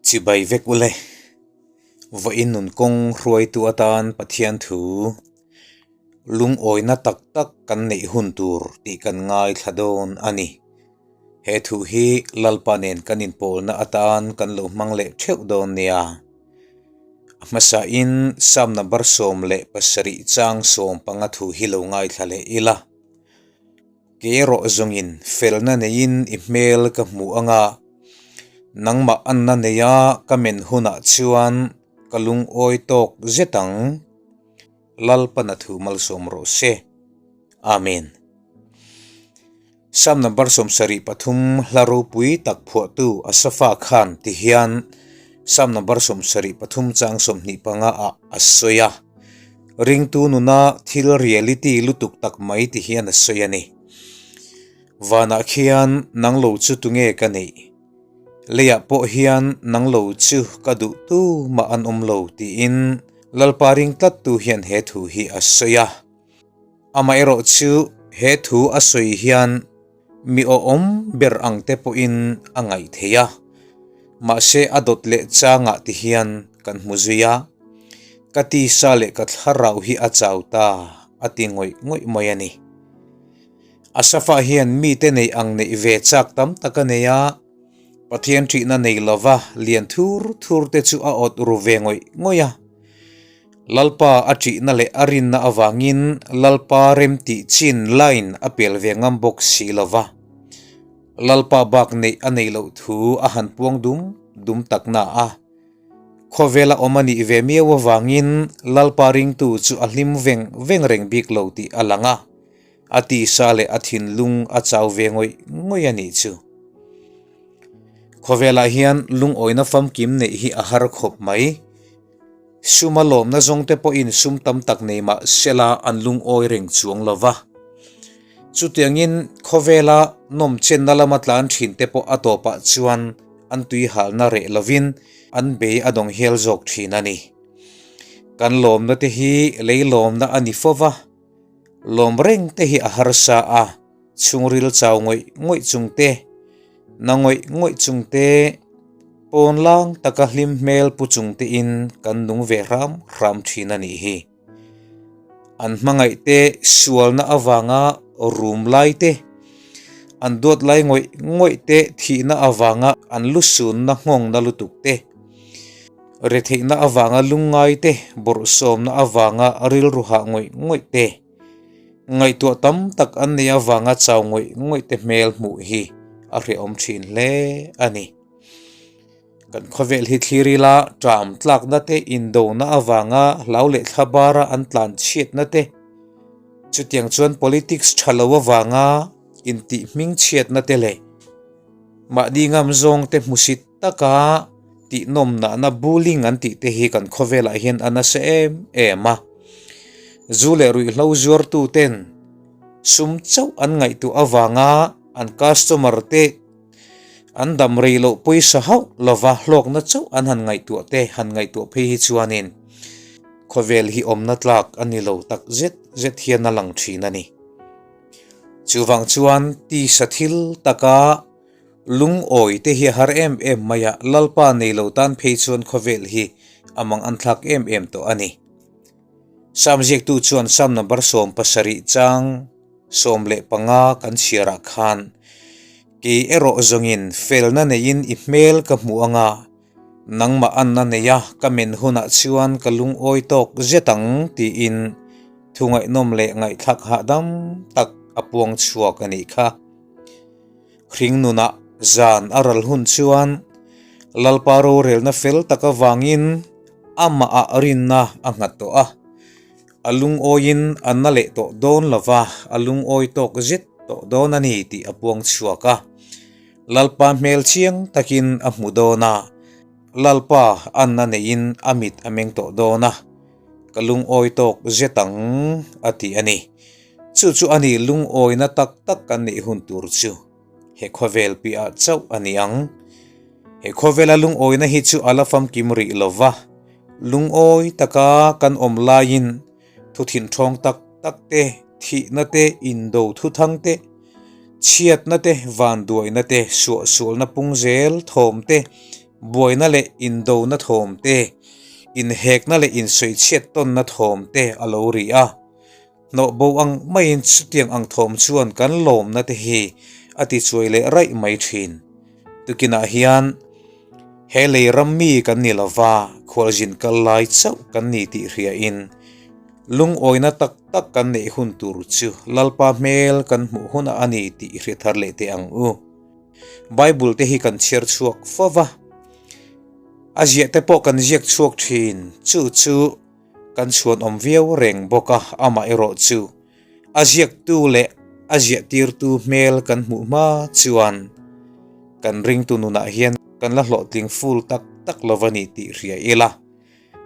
Chibai vek ule. Vawiin nun kawng hruaitu atan Pathian thu lungawina tak tak kan neih hun tur tih kan ngaithla dawn a ni. He thu hi Lalpa nen kan inpawlna atan kan lo hmang leh theuh dawn nia. A hmasain Psalm number 17 chang 15 thu hi lo ngaithla leh ila. Ke erawh zawngin felna neiin i hmel ka hmu ang a, nangmah anna neia ka men hunah chuan ka lungawi tawk zet ang. Lalpana thu malsawm rawh se. Amen. Psalm number 73 hla ropui tak phuahtu Asafa khan ti hian Psalm number 73 chang 25 ah a sawi a. Ringtu nuna thil reality lutuk tak mai ti hian a sawi a ni. Vanah khian nang lo chu tunge ka neih? Leiah pawh hian nang lo chu ka duh tu mah an awm lo tiin Lalpa ring tlattu hian he thu hi a sawi a. Amaherawh chu he thu a sawi hian mi awhawm ber ang te pawhin a ngaih theih a, mahse a dawt leh changah ti hian kan hmu zui a, ka tisa leh ka thlarau hi a chau ta a ti ngawih ngawih mai a ni. Asafa hian mite neih ang neih ve chak tam tak a nei a, Pathian ṭihna nei lova lian thur thur te chu a awt ru ve ngawih ngawih a. Lalpa a ṭihna leh a rinna avangin Lalpa remtih chin line a pel ve ngam bawk si lo va. Lalpa bak neih a nei loh thu a han puang dum dum tak na a. Khawvela awm a nih ve miau avangin Lalpa ringtu chu a hlim veng veng reng bik lo tih a lang a. A tisa leh a thinlung a chau ve ngawih ngawih a nih chu. Khawvelah hian lungawina famkim neih hi a har khawp mai. Suma lawmna zawngte pawhin sum tam tak nei mah sela an lungawi reng chuang lo va. Chutiangin khawvela nawmchenna lama tlan thinte pawh a tawpah chuan an tuihalna reh lovin an bei a dawng hial zawk thin a ni. Kan lawmna te hi lei lawmna a ni fo va, lawm reng te hi a harsa a, chhungril chau ngawih ngawih chung te, na ngawih ngawih chung te, pawn lang taka hlim hmel pu chung tein kan nung ve hram hram thin a nih hi. An hmangaih te sualna avanga rum lai te, an duat lai ngawih ngawih te thihna avanga an lusunna nghawngna lutuk te, retheihna avanga lungngai te, bawrhsawmna avanga rilru hah ngawih ngawih te, Ngaihtuah tam tak an neih avanga chau ngawih ngawih te hmel hmuh hi a hrehawm thin hle a ni. Kan khawvel hi thlir ila ṭam tlakna te indona avanga hlau leh thla bara an tlan chhiatna te, chutiang chuan politics ṭha lo avanga intih hming chhiatna te leh mahni ngam zawng te hmusit taka tihnawm nahna bullying an tih te hi kan khawvelah hian a nasa em em a. Zu leh ruihhlo zuartu ten sum chauh an ngaihtuah avanga an customer te an dam rei loh pawisa hauh lova hlawkna chauh an han ngaihtuah te han ngaihtuah phei hi chuanin khawvel hi awmna tlak a ni lo tak zet zet hian a lang thin a ni. Chuvang chuan tisa thil taka Lungawi te hi a har em em mai a, Lalpa nei lo tan phei chuan khawvel hi a mang an thlak em em tawh a ni. Sam ziaktu chuan Sam number 70 chang 15 kan chhiarah khan, Kei erawh zawngin felna neiin i hmel ka hmu ang a, nangmah anna neia ka men hunah chuan ka lungawi tawk zet ang tiin thu ngaihnawm leh ngaihthlak hahdam tak a puang chhuak a nih kha. Hring nunah zan a ral hun chuan Lalpa rorelna fel tak avangin amah ah rinna a nghat tawh a, a lungawiin a na leh tawh dawn lo va, a lungawi tawk zet tawh dawn a ni tih a puang chhuak a. Lalpa hmel chiang takin a hmu dawn a, Lalpa anna neiin a mit a meng tawh dawn a, ka lungawi tawk zet ang a ti a ni. Chu chu a ni lungawina tak tak kan neih hun tur chu he khawvel piah chauh a ni ang. He khawvela lungawina hi chu a la famkim rih lo va, lungawi taka kan awm laiin thu thinthawng tak tak te, thihna te, indo thuthang te, chhiatna te, vanduaina te, suahsualna pung zel thawm te, Buaina leh indona thawm te, inhekna leh insawichhiat tawnna thawm te a lo ri a. Hnawh bo ang maiin chutiang ang thawm chuan kan lawmna te hi a tichuai leh raih mai thin. Tukinah hian he lei ram mi kan ni lova, khualzin kal lai chauh kan ni tih hriain lungawina tak tak kan neih hun tur chu Lalpa hmel kan hmuh hunah a ni tih i hre thar leh teh ang u. Bible te hi kan chhiar chhuak fo va, a ziah te pawh kan ziak chhuak thin, chu chu kan chhuanawm viau reng bawk a, amaherawh chu a ziaktu leh a ziahtirtu hmel kan hmuh hma chuan kan ringtu nunah hian kan la hlawhtling ful tak tak lo va ni tih hria ila.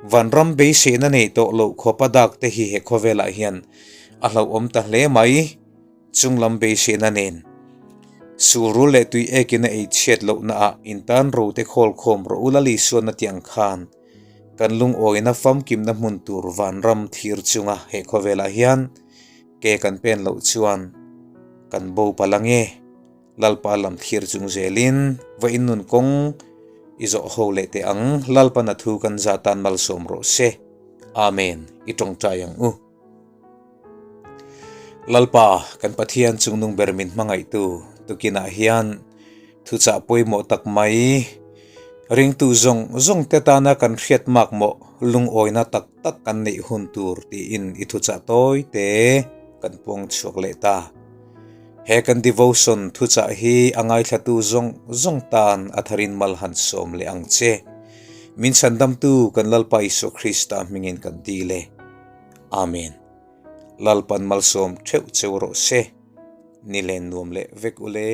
Vanram beiseina nei tawh loh khawpa dak te hi he khawvelah hian a hlauhawm ta hle mai. Chunglam beiseina nen Sulrul leh tui ekin a ei chhiat lohnaah intan rote khawl khawm rawh u Lali suanna tih ang khan kan lungawina famkimna hmun tur vanram thir chunga he khawvelah hian ke kan pen loh chuan kan bo palh ange. Lalpa lam thlir chung zelin va innun kawng i zawh ho leh teh ang Lalpana thu kan za tan malsawm rawh se. Amen. I tawngtai ang u. Lalpa, kan Pathian chungnung ber min hmangaihtu tukinah hian thuchah pawimawh tak mai, ringtu zawng zawng te tana kan hriat makmawh lungawina tak tak kan neih hun tur tiin i thuchah tawi te kan puang chhuak leh ta. He kan devotion thuchah hi a ngaithlatu zawng zawng tan a tharin mal han sawm leh ang che. Min chhandamtu kan Lalpa Isua Krista hmingin kan dil e. Amen. Lalpan malsawm theuh cheu rawh se. Ni len nuam leh vek ule.